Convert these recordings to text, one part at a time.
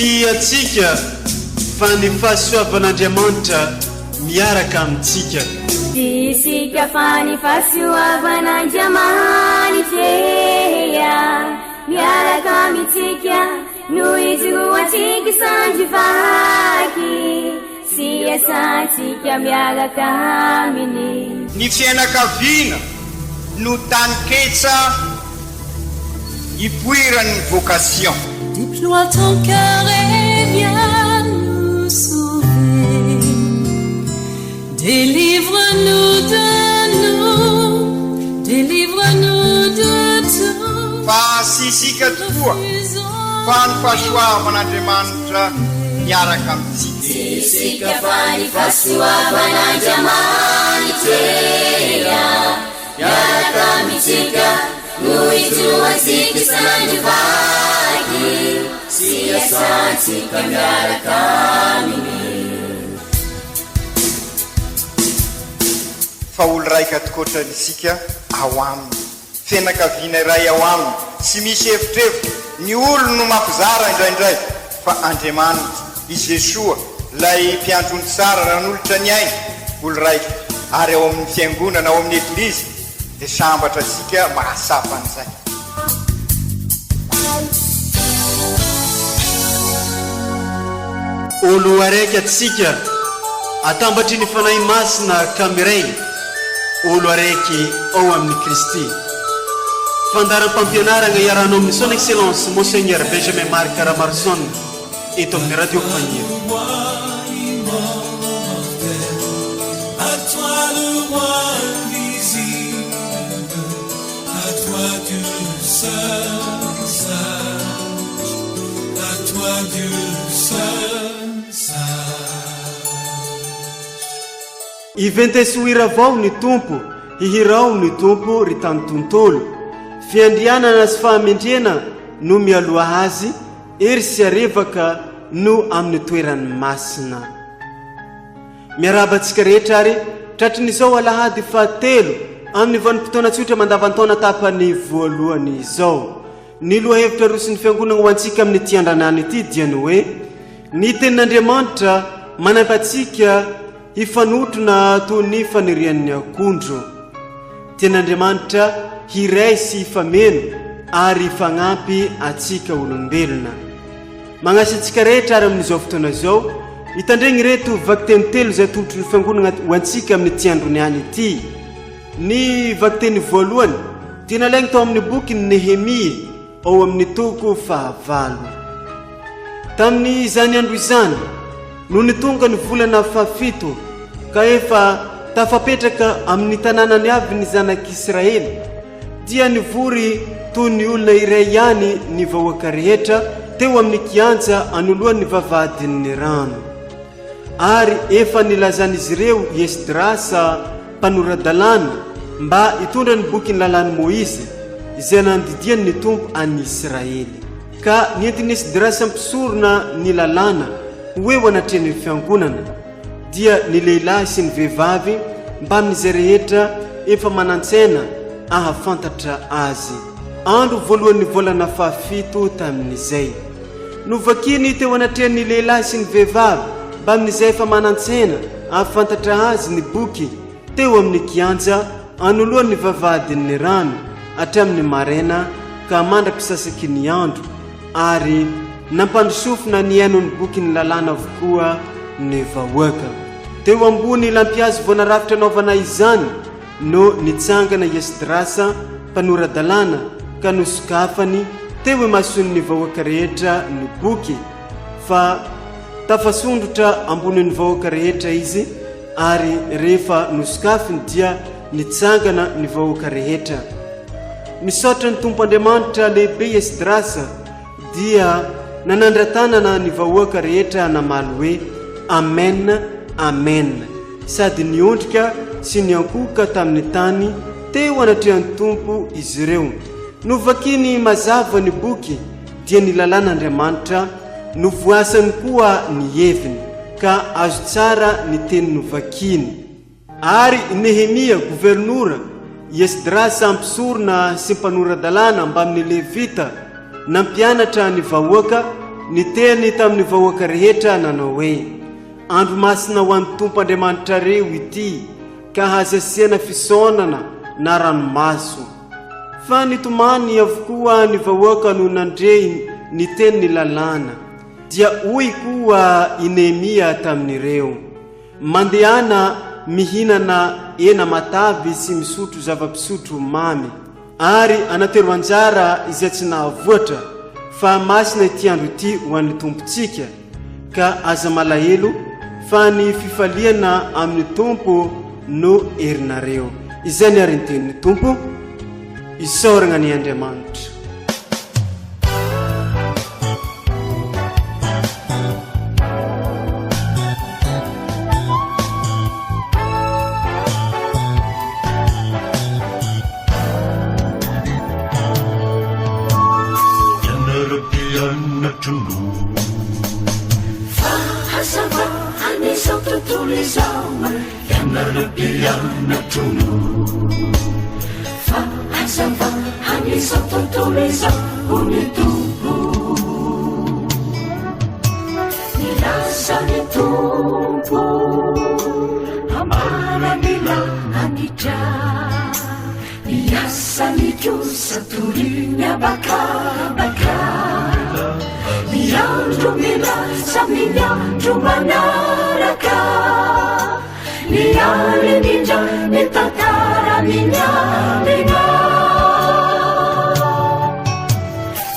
Tsy antsika fa ny fahasoavan'Andriamanitra miaraka amintsika. Tsy isika fa ny fahasoavan'Andriamanitra miaraka amintsika no ijoroantsika sandry vaky sy iasantsika miaraka aminy. Ny fianakaviana no taninketsa ipoiran'ny vocation. Déploie ton cœur et viens nous sauver Délivre-nous de nous, délivre-nous de tout Fa tsy isika tokoa fa ny fahasoavan'Andriamanitra miaraka amintsika. Tsy isika fa ny fahasoavan'Andriamanitra Miaraka amintsika no ijoroantsika isan'andro vaky sy iasantsika miaraka aminy. Fa olo raika tokoatrany isika ao aminy, fianakaviana iray ao aminy, tsy misy evitrevitra, ny olo no mampizara indraindray fa Andriamanitra, i Jesoa, Ilay mpiandry ondry tsara nanolotra ny ainy, olo raika, ary ao amin'ny fiangonana, ao amin'ny Eglizy, dia sambatra isika mahatsapa an'izay. Olo araiky atsika, atambatry ny Fanahy Masina ka miray, olo araiky ao amin'i Kristy. Fandaharam-pampianaragna iarahanao amin'ny Son Excellence Monseigneur Benjamin Marc Ramaroson eto amin'ny Radio Faniry. Iventeso hira vao ny Tompo, hihirao ny Tompo ry tany tontolo. Fiandrianana sy fahamendrehana no mialoha Azy, hery sy harevaka no amin'ny toerany masina. Miarahaba antsika rehetra ary tratrin'izao alahady fahatelo amin'ny vanim-potoana tsotra mandavan-taona tapany voalohany izao. Ny lohahevitra aroson'ny Fiangonana ho antsika amin'ity andranany ity dia ny hoe Ny Tenin'Andriamanitra manampy antsika hifanotrona toy ny fanirian'ny akondro. Tian'Andriamanitra hiray sy hifameno ary hifagnampy antsika olombelona. Magnasa antsika rehetra ary amin'izao fotoana izao hitandregny ireto vakiteny telo izay atolotry ny Fiangonana ho antsika amin'ity androny any ity. Ny vakiteny voalohany dia nalaigny tao amin'ny bokin'i Nehemia ao amin'ny toko fahavalo. Tamin'izany andro izany, nony tonga ny volana fahafito ka efa tafapetraka amin'ny tanànany avy ny zanak'Israely, dia nivory toy ny olona iray ihany ny vahoaka rehetra teo amin'ny kianja anoloan'ny vavahadin'ny rano. Ary efa nilazan'izy ireo i Esdrasa mpanora-dalàna mba hitondra ny bokin'ny lalàn'i Môizy, izay nandidian'ny Tompo an'i Israely. Ka nentin'i Esdrasa mpisorona ny lalàna ho eo anatrehan'ny fiangonana, dia ny lehilahy sy ny vehivavy mbamin'izay rehetra efa manan-tsaina ahafantatra azy. Andro voalohan'ny volana fahafito tamin'izay. Novakiny teo anatrehan'ny lehilahy sy ny vehivavy mbamin'izay efa manan-tsaina ahafantatra azy ny boky teo amin'ny kianja anoloan'ny vavahadin'ny rano hatramin'ny maraina ka mandra-pisasaky ny andro, ary nampandrosofina nihaino ny bokin'ny lalàna avokoa ny vahoaka. Teo ambony lampihazo vao narafitra anaovana izany no nitsangana i Esdrasa mpanora-dalàna ka nosokafany teo imason'ny vahoaka rehetra ny boky, fa tafasondrotra ambonin'ny vahoaka rehetra izy, ary rehefa nosokafiny dia nitsangana ny vahoaka rehetra. Misaotra ny Tompo Andriamanitra lehibe i Esdrasa dia nanandra-tanana ny vahoaka rehetra namaly hoe, Amen, Amen, sady niondrika sy niankohoka tamin'ny tany teo anatrehan'ny Tompo izy ireo. Novakiny mazava ny boky, dia ny lalàn'Andriamanitra, novoasany koa ny heviny, ka azo tsara ny teny novakiny. Ary i Nehemia governora, i Esdrasa mpisorona sy mpanora-dalàna mbamin'ny Levita nampianatra ny vahoaka. niteny tamin'ny vahoaka rehetra nanao hoe, Andro masina ho an'ny Tompo Andriamanitrareo ity, ka hazasiana fisaonana na ranomaso. Fa nitomany avokoa ny vahoaka no nandre ny tenin'ny lalàna. Dia hoy koa i Nehemia tamin'ireo, Mandehana mihinana hena matavy sy misotro zava-pisotro mamy, ary anatero anjara izay tsy nahavoatra, fa masina ity andro ity ho an'ny Tompontsika, ka aza malahelo, fa ny fifaliana amin'ny Tompo no herinareo. Izay ny ary ny tenin'ny Tompo. Isaoragna ny Andriamanitra. Ianareo mpianatro Fa hazava an'izao tontolo izao ho ny Tompo Nilaza ny Tompo Ambara ny lanitra Ny asany kosa toriny abakabaka Ny andro milaza amin'ny andro manaraka Ny alina indray ny tantara amin'ny alina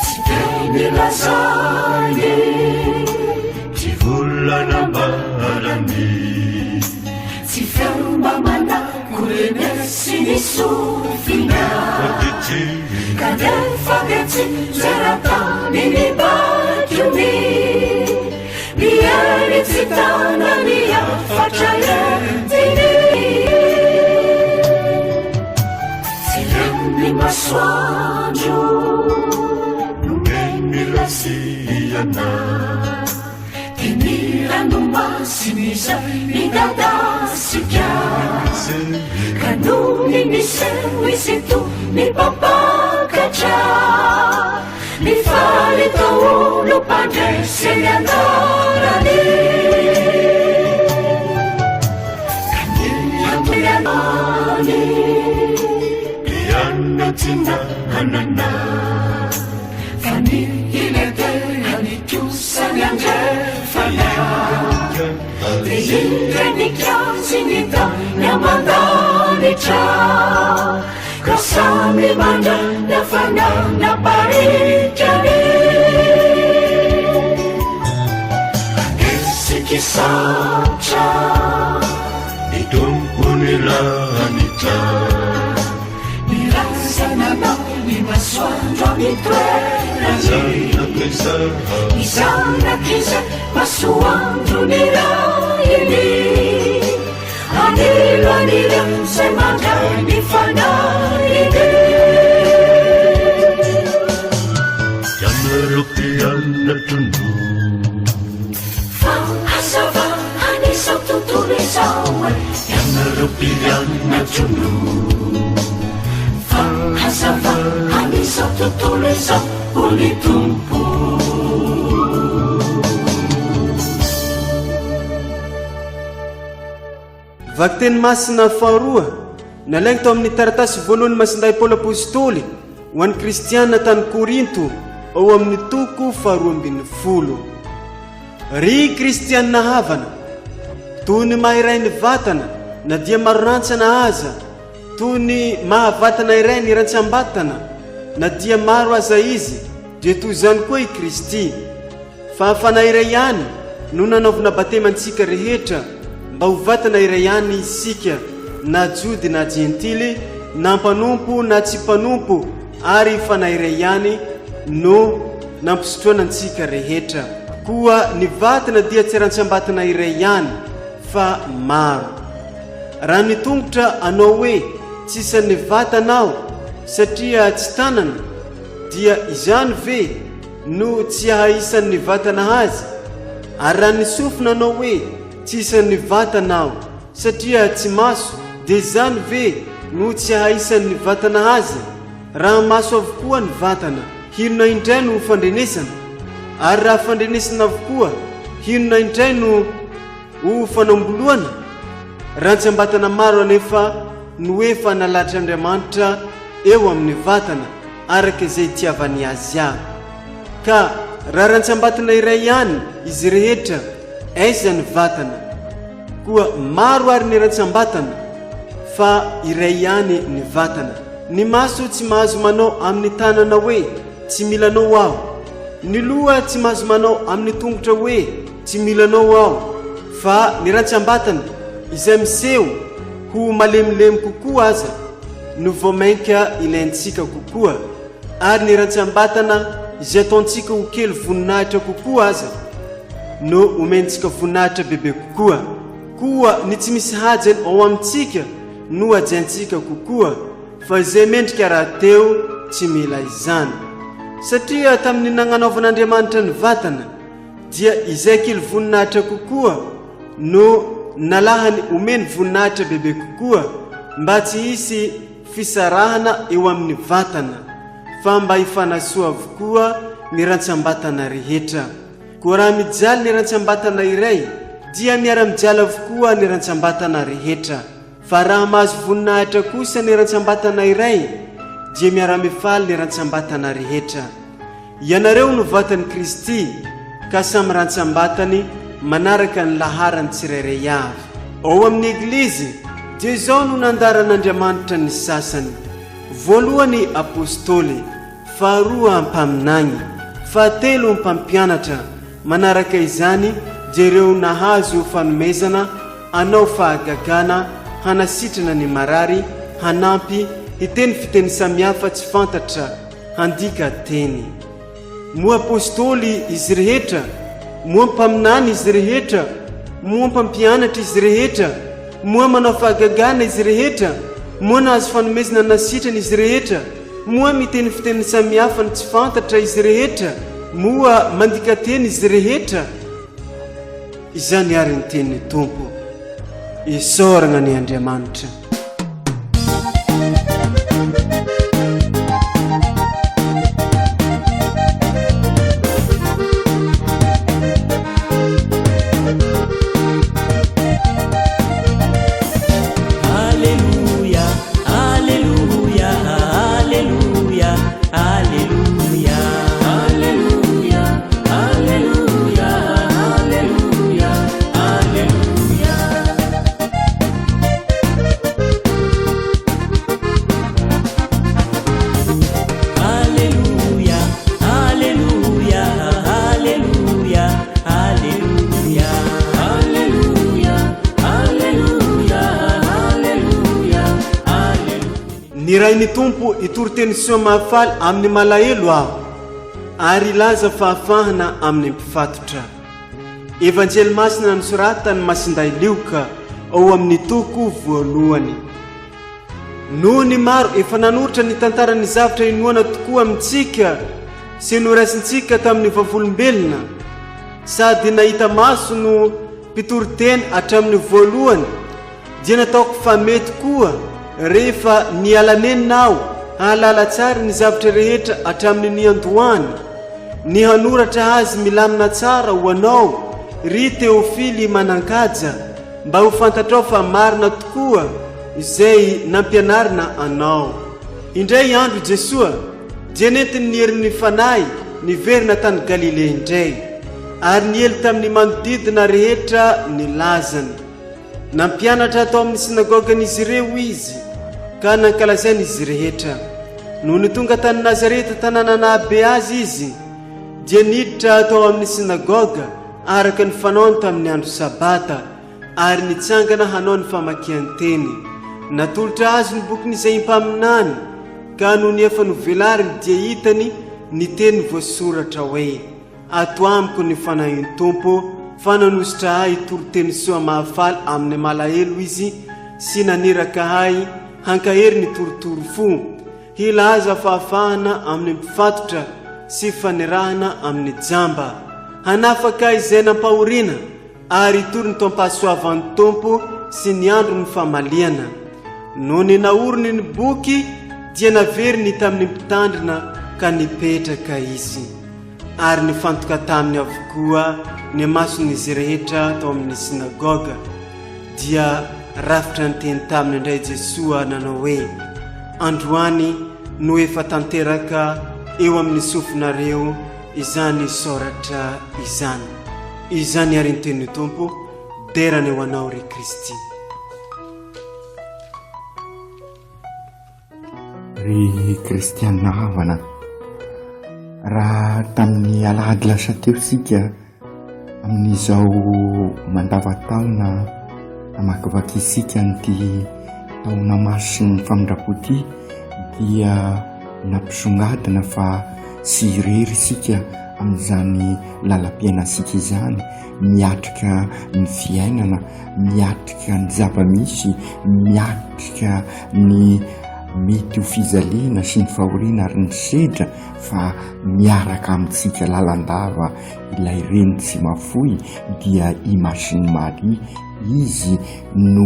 Tsy be ny lazany Tsy volana ambarany Tsy feo mba manako renesy ny sofina Kanefa dia tsy zera-tany ny bakony Ny hery tsy tana ny hafatra entiny Tsy ren'ny masoandro Nomeny lasiana Dia ny ranomasina izay midadasika Ka nony niseho izy toa ny mpampakatra Mifaly daholo mpandresy ny anarany Ka ny anarany Ianona tsy nahanana Fa ny hilenterany kosa ny andrefana Dia indray nikasy ny tany aman-danitra Ka samy mandray ny hafanana parikany Isika sarotra Ny Tompon'ny lanitra Ny razana anao ny masoandro amin'ny toerany Ny zanak'izay masoandro nirahiny Anilo anilo izay mandray ny fanahiny Ianareo mpianatro no Fa hazava an'izao tontolo izao Ianareo mpianatro no Fa hazava an'izao tontolo izao ho ny Tompo. Vakiteny masina faharoa nalainy tao amin'ny taratasy voalohan'ny Masindahy Paoly Apostoly ho an'ny Kristiana tany Korinto ao amin'ny toko faharoa ambin'ny folo. Ry Kristiana havana, toy ny maha iray ny vatana na dia maro rantsana aza, toy ny maha vatana iray ny rantsam-batana na dia maro aza izy, dia toy izany koa i Kristy. Fa Fanahy iray ihany no nanaovana batemy antsika rehetra mba ho vatana iray ihany isika, na Jody na Jentily, na mpanompo na tsy mpanompo, ary Fanahy iray ihany no nampisotroana antsika rehetra. Koa ny vatana dia tsy rantsam-batana iray ihany, fa maro. Raha ny tongotra anao hoe tsy isan'ny vatana aho satria tsy tanana, dia izany ve no tsy aha'isan'ny vatana azy? Ary raha ny sofina anao hoe tsy isan'ny vatana aho satria tsy maso, dia izany ve no tsy aha'isan'ny vatana azy? Raha maso avokoa ny vatana, hinona indray no fandrenesana? Ary raha fandrenesana avokoa, inona indray no ho fanamboloana? Rantsam-batana maro anefa no efa nalatr'Andriamanitra eo amin'ny vatana araka izay itiavany azy avy. Ka raha rantsam-batana iray ihany izy rehetra, aiza ny vatana? Koa maro ary ny rantsam-batana, fa iray ihany ny vatana. Ny maso tsy mahazo manao amin'ny tanana hoe, Tsy mila anao aho. Ny loha tsy mahazo manao amin'ny tongotra hoe, Tsy mila anao aho. Fa ny rantsam-batana, izay miseho ho malemilemy kokoa aza, no vao mainka ilaintsika kokoa, ary ny rantsam-batana izay ataontsika ho kely voninahitra kokoa aza, no omentsika voninahitra bebe kokoa. Koa ny tsy misy hajany ao amintsika no hajaintsika kokoa. Fa izay mendrika rahateo tsy mila izany. Satria tamin'ny nagnanaovan'Andriamanitra ny vatana, dia izay kely voninahitra kokoa no nalahany omeny voninahitra bebe kokoa, mba tsy hisy fisarahana eo amin'ny vatana, fa mba hifanasoa avokoa ny rantsam-batana rehetra. Koa raha mijaly ny rantsam-batana iray, dia miara-mijaly avokoa ny rantsam-batana rehetra. Fa raha mahazo voninahitra kosa ny rantsam-batana iray, dia miara-mifaly ny rantsam-batana rehetra. Ianareo no vatan'i Kristy, ka samy rantsam-batany manaraka ny laharany tsirairay avy. Ao amin'ny Eglizy, dia izao no nandaharan'Andriamanitra ny sasany, voalohany apostoly, faharoa mpaminany, fahatelo mpampianatra, manaraka izany dia ireo nahazo fanomezana Hanao fahagagana, hanasitrana ny marary, hanampy, hiteny fiteny samihafa tsy fantatra, handika teny. Moa apostoly izy rehetra? Moa mpaminany izy rehetra? Moa mpampianatra izy rehetra? Moa manao fahagagana izy rehetra? Moa nahazo fanomezana nasitrana izy rehetra? Moa miteny fiteny samihafa ny tsy fantatra izy rehetra? Moa mandika teny izy rehetra? Izany àry ny tenin'ny Tompo. Isaorana anie Andriamanitra. Aleloia, aleloia, aleloia, aleloia. Aleloia, aleloia, aleloia, aleloia. Aleloia, aleloia, aleloia, aleloia. Aleloia, aleloia, aleloia, aleloia. Nirahin'ny Tompo hitory teny soa mahafaly amin'ny malahelo aho, ary hilaza fahafahana amin'ny mpifatotra. Evanjely Masina nosoratan'i Masindahy Lioka ao amin'ny toko voalohany. Noho ny maro efa nanoritra ny tantaran'ny zavtra inoana tokoa amintsika sy noraisintsika tamin'ny vavolombelona, sady nahita maso no mpitory teny hatramin'ny voalohany, Dia nataoko fa mety koa rehefa niala nenina aho hahalala tsara ny zavtra rehetra hatramin'ny niandohany, ny hanoratra azy milamina tsara ho anao, ry Teofily manan-kaja, mba ho fantatrao fa marina tokoa izay nampianarina anao. Indray andro i Jesoa dia nentin'ny herin'ny Fanahy niverina tany Galilea indray, ary niely tamin'ny manodidina rehetra ny lazany. Nampianatra tao amin'ny synagogan'izy ireo izy, ka nankalazainy izy rehetra. Nony tonga tany Nazareta, tanàna nahabe azy izy, dia niditra tao amin'ny synagoga araka ny fanaony tamin'ny andro Sabata, ary nitsangana hanao ny famakian-teny. Natolotra azy ny bokin'Izaia mpaminany, ka nony efa novelariny dia hitany ny teny voasoratra hoe. Ato amiko ny Fanahin'ny Tompo, fa nanositra ahy hitory teny soa mahafaly amin'ny malahelo Izy, sy naniraka ahy hankahery ny torotoro fo, hilaza fahafahana amin'ny mpifatotra sy fanirahana amin'ny jamba, hanafaka izay nampahoriana, ary hitory ny taom-pahasoavan'ny Tompo sy ny andron'ny famaliana. Nony naoriny ny boky, dia naveriny tamin'ny mpitandrina ka nipetraka izy. Ary nifantoka taminy avokoa ny mason'izy rehetra tao amin'ny synagoga. Dia rafitra niteny taminy indray Jesoa nanao hoe, Androany no efa tanteraka eo amin'ny sofinareo izany soratra izany. Izany àry ny tenin'ny Tompo, derana ho anao ry Kristy. Ry kristianina havana, raha tamin'ny alahady lasa teo isika amin'izao mandavantaona hamakivakintsika an'ity taona masin'ny famindram-po ity dia nampisongadina fa tsy irery isika amin'izany lalam-piainantsika izany, miatrika ny fiainana, miatrika ny zava-misy, miatrika ny mety ho fijaliana sy ny fahoriana ary ny sedra fa miaraka amintsika lalandava ilay reny tsy mafoy dia i Masin'i Maria, izy no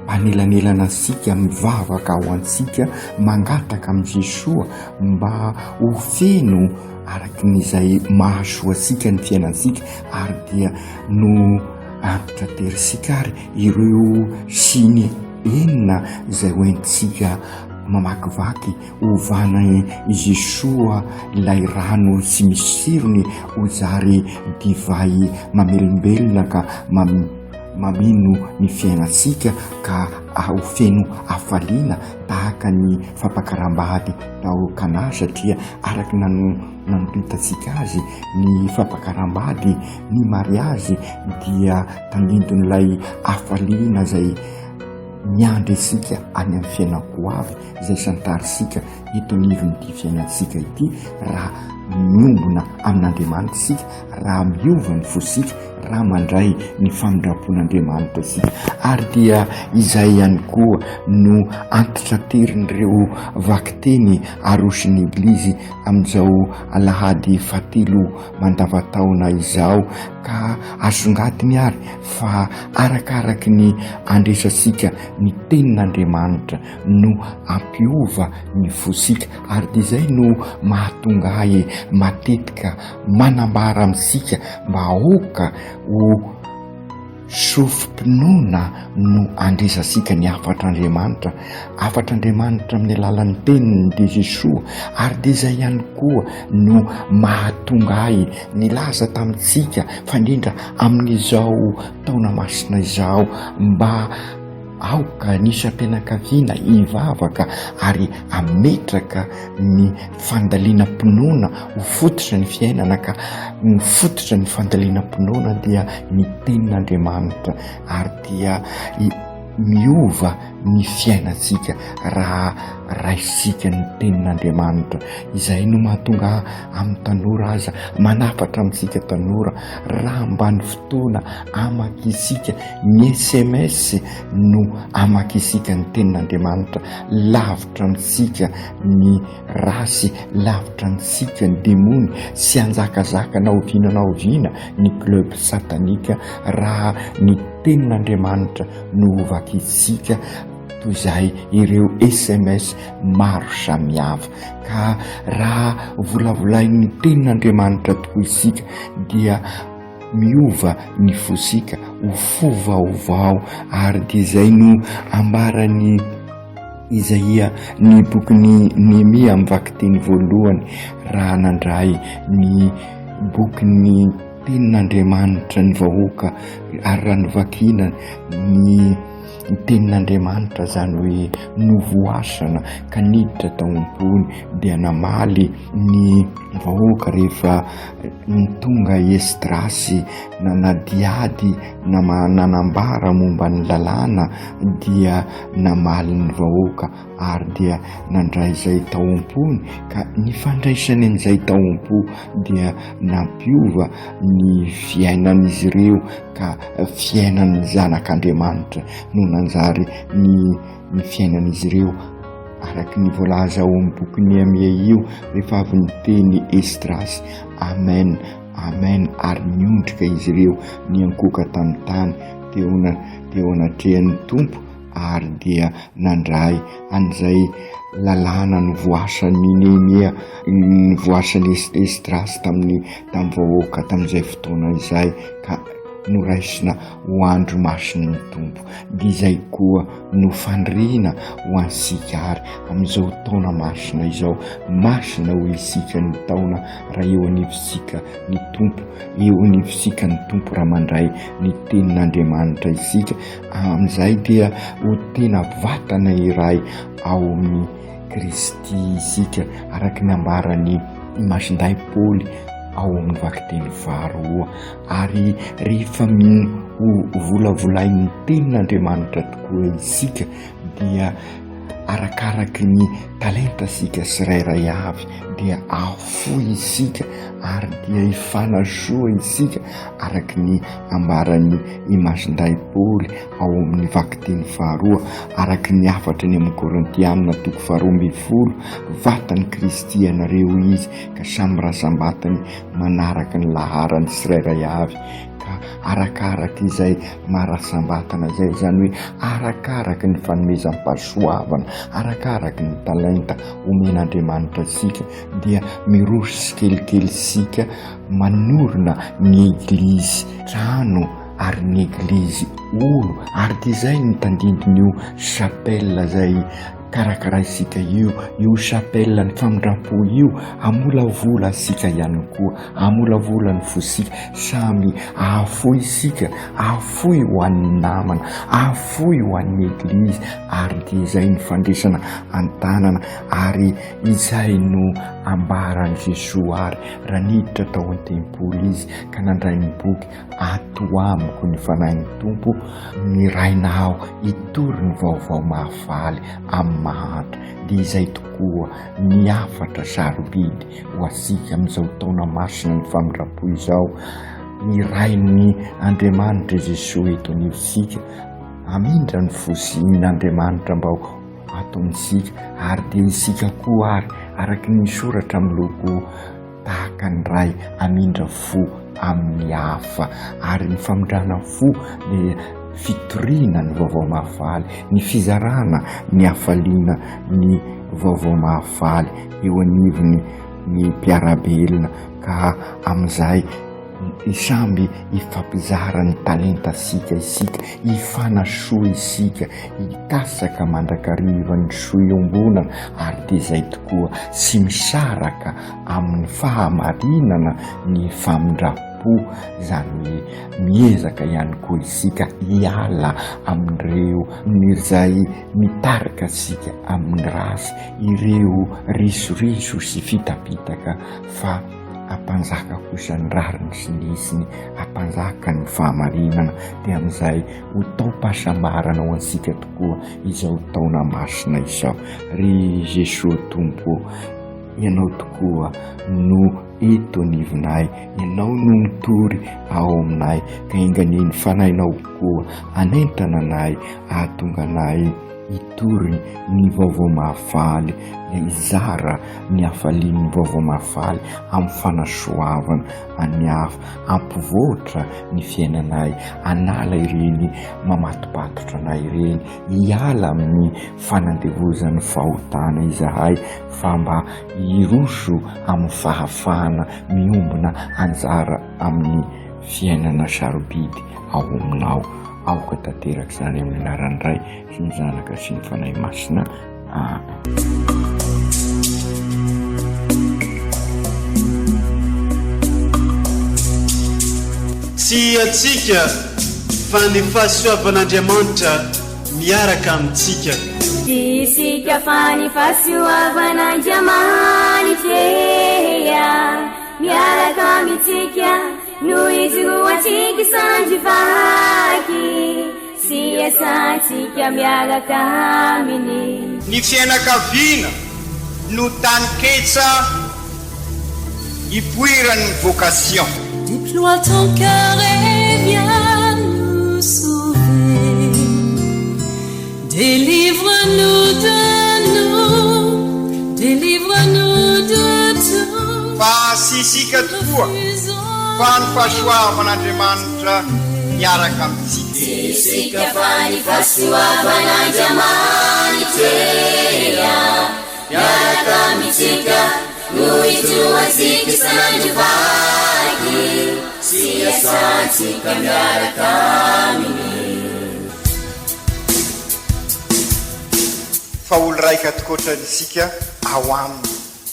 mpanelanelana antsika, mivavaka ho antsika, mangataka amin'i Jesoa mba ho feno araka ny izay mahasoa antsika ny fiainantsika ary dia no antitraterisika ary ireo siny enina izay hoentintsika mamakivaky Ovana i Jesoa ilay rano tsy misy tsirony ho zary divay mamelombelona ka mameno ny fiainantsika ka ho feno hafaliana tahaka ny fampakaram-bady tao Kana satria araka ny nanoritantsika azy ny fampakaram-bady, ny mariazy dia tandindon'ilay hafaliana izay miandry antsika any amin'ny fiainan-ko avy. izay santarintsika eto anivon'ity fiainantsika ity raha miombona amin'Andriamanitra isika, raha miova ny fosika, raha mandray ny famindram-pon'Andriamanitra isika. Ary dia izay ihany koa no antitranterin'ireo vakiteny aroson'ny Eglizy amin'izao alahady fahatelo mandavataona izao, ka asongadiny ary fa arakaraky ny andresantsika ny tenin'Andriamanitra no hampiova ny fosika ary dia izay no mahatonga ahy matetika manambara amintsika mba aoka ho sofim-pinoana no andresantsika ny hafatr'Andriamanitra, hafatr'Andriamanitra amin'ny alalan'ny teniny dia Jesoa ary dia izay ihany koa no mahatonga ahy nilaza tamintsika fa indrindra amin'izao taona masina izao mba Aoka ny isam-pianakaviana hivavaka ary hametraka ny fandalinam-pinoana ho fototra ny fiainana ka ny fototra ny fandalinam-pinoana dia ny tenin'Andriamanitra ary dia miova ny fiainantsika raha raisintsika ny tenin'Andriamanitra. Izay no mahatonga ahy amin'ny tanora aza manafatra amintsika tanora raha mba ny fotoana amakintsika Ny sms no amakisika ny tenin'Andriamanitra, lavitra amintsika ny rasy, lavitra antsika ny demony, tsy hanjakazaka na oviana na oviana ny club satanika raha ny tenin'Andriamanitra no hovakintsika toy izay ireo sms maro samihafa. Ka raha volavolain'ny tenin'Andriamanitra tokoa isika dia miova ny fosika ho fo vaovao ary dia izay no ambaran'i Izaia ny bokin'i Nehemia amin'ny vakiteny voalohany raha nandray ny bokin'ny tenin'Andriamanitra ny vahoaka ary raha novakiana ny tenin'Andriamanitra izany hoe novoasana ka niditra tao am-pony dia namaly ny vahoaka rehefa ny tonga i Esdrasy nanadihady na nanambara momba ny lalàna dia namaly ny vahoaka ary dia nandray izay tao am-pony ka ny fandraisany an'izay tao am-po dia nampiova ny fiainan'izy ireo ka fiainan'ny zanak'Andriamanitra no nanjary ny ny fiainan'izy ireo araka ny voalaza ao amin'ny bokin'i Nehemia io rehefa avy niteny Esdrasy Amen, Amen ary niondrika izy ireo niankohoka tamin'ny tany teo teo anatrehan'ny Tompo. ary dia nandray an'izay lalàna novoasan'i Nehemia, novoasan'i Esdrasy tamin'ny tamin'ny vahoaka tamin'izay fotoana izay ka noraisina ho andro masin'ny Tompo. Dia izay koa no faniriana ho antsika ary amin'izao taona masina izao. Masina ho isika ny taona raha eo anivontsika ny Tompo, eo anivontsika ny Tompo raha mandray ny tenin'Andriamanitra isika. Amin'izay dia ho tena vatana iray ao amin'i Kristy isika, araka ny ambaran'i Masindahy Paoly ao amin'ny vakiteny faharoa. Ary rehefa ho volavolain'ny tenin'Andriamanitra tokoa isika dia arakaraky ny talentasika tsirairay avy dia afoy isika ary dia hifanasoa isika araky ny ambaran'ny Imasindahy Paoly ao amin'ny vakiteny faharoa araky ny hafatra ny amin'ny Korintianina toko 12, vatan'i Kristy ianareo izy ka samy razambatany manaraka ny laharany tsirairay avy ka arakaraka izay maha-rasambatana izay, izany hoe arakaraka ny fanomezam-pahasoavana, arakaraka ny talenta omen'Andriamanitra antsika dia miroso tsikelikely isika manorina ny eglizy trano ary ny eglizy olo ary dia izay ny tandindon'io chapelle izay karakaraintsika io, io chapelle ny famindram-po io, hamolavola antsika ihany koa, hamolavola ny fosika, samy ahafoy isika, ahafoy ho an'ny namana, ahafoy ho an'ny eglizy, ary dia izay ny fandresana an-tanana, ary izay no ambaran'i Jesoa ary raha niditra tao an-tempoly izy ka nandray ny boky Ato amiko ny Fanahin'ny Tompo, niraina aho hitory ny vaovao mahafaly amin'ny mahantra. Dia izay tokoa ny hafatra sarobidy ho antsika amin'izao taona masina ny famindram-po izao. Nirain'ny Andriamanitra i Jesoa eto anivontsika, hamindra ny fo sy in'Andriamanitra mba ho ato amintsika, ary dia isika koa ary, araka ny soratra miloko tahaka ny ray hamindra fo amin'ny hafa ary ny famindrana fo dia fitoriana ny vaovao mahafaly, ny fizarana ny hafaliana ny vaovao mahafaly eo anivon'ny ny mpiara-belona ka amin'izay samby hifampizara ny talentasika isika, hifanasoa isika, hitasaka mandrakariva ny soa iombonana ary dia izay tokoa tsy misaraka amin'ny fahamarinana ny famindram-po, izany hoe miezaka ihany koa isika hiala amin'ireo izay mitarika antsika amin'ny ratsy, ireo risoriso sy fitapitaka fa hampanjaka kosa ny rariny sy ny hitsiny, hampanjaka ny fahamarinana, dia amin'izay ho taom-pahasambarana ho antsika tokoa izao taona masina izao. Ry Jesoa Tompo ô, Ianao tokoa no eto anivonay, Ianao no mitory ao aminay, ka enganie ny Fanahinao koa hanentana anay, hahatonga anay hitory ny vaovao mahafaly, hizara ny hafalian'ny vaovao mahafaly amin'ny fanasoavana an'ny hafa, hampivoatra ny fiainanay, hanala ireny mamatopatotra anay ireny, hiala amin'ny fanandevozan'ny fahotana izahay fa mba hiroso amin'ny fahafahana miombona anjara amin'ny fiainana sarobidy ao aminao. Aoka tanteraka izany amin'ny anaran'ny Ray sy ny Zanaka sy ny Fanahy Masina. Amen. Tsy antsika fa ny fahasoavan'Andriamanitra miaraka amintsika. Tsy isika fa ny fahasoavan'Andriamanitra miaraka amintsika no ijoroantsika sandry vaky sy iasantsika miaraka aminy. Ny fianakaviana no taninketsa ipoiran'ny vocation. Déploie ton cœur et viens nous sauver. Délivre-nous de nous, délivre-nous de tout. Fa tsy isika tokoa fa ny fahasoavan'Andriamanitra miaraka amintsika. Tsy isika fa ny fahasoavan'Andriamanitra miaraka amintsika no ijoroantsika isan'andro vaky sy iasantsika miaraka aminy. Fa olo raika tokoatra isika ao aminy.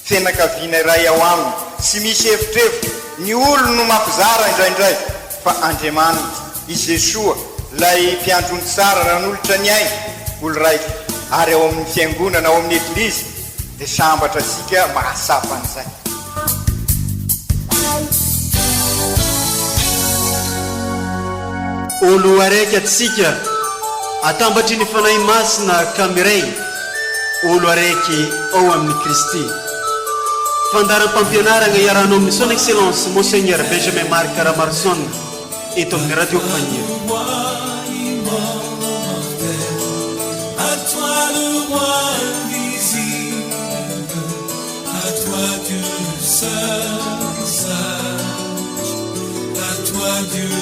Fianakaviana iray ao aminy, tsy misy evitrevitra, ny olony no mampizara indraindray, fa Andriamanitra, i Jesoa, ilay mpiandry ondry tsara nanolotra ny ainy, olo raika, ary ao amin'ny fiangonana, ao amin'ny Eglizy, dia sambatra isika mahatsapa an'izay. Olo araiky atsika atambatry ny Fanahy Masina ka miray olo araiky ao amin'i Kristy. Fandaharam-pampianaragna iarahanao amin'ny Son Excellence Monseigneur Benjamin Marc Ramaroson eto amin'ny Radio Faniry. À toi Dieu seul sage, à toi Dieu.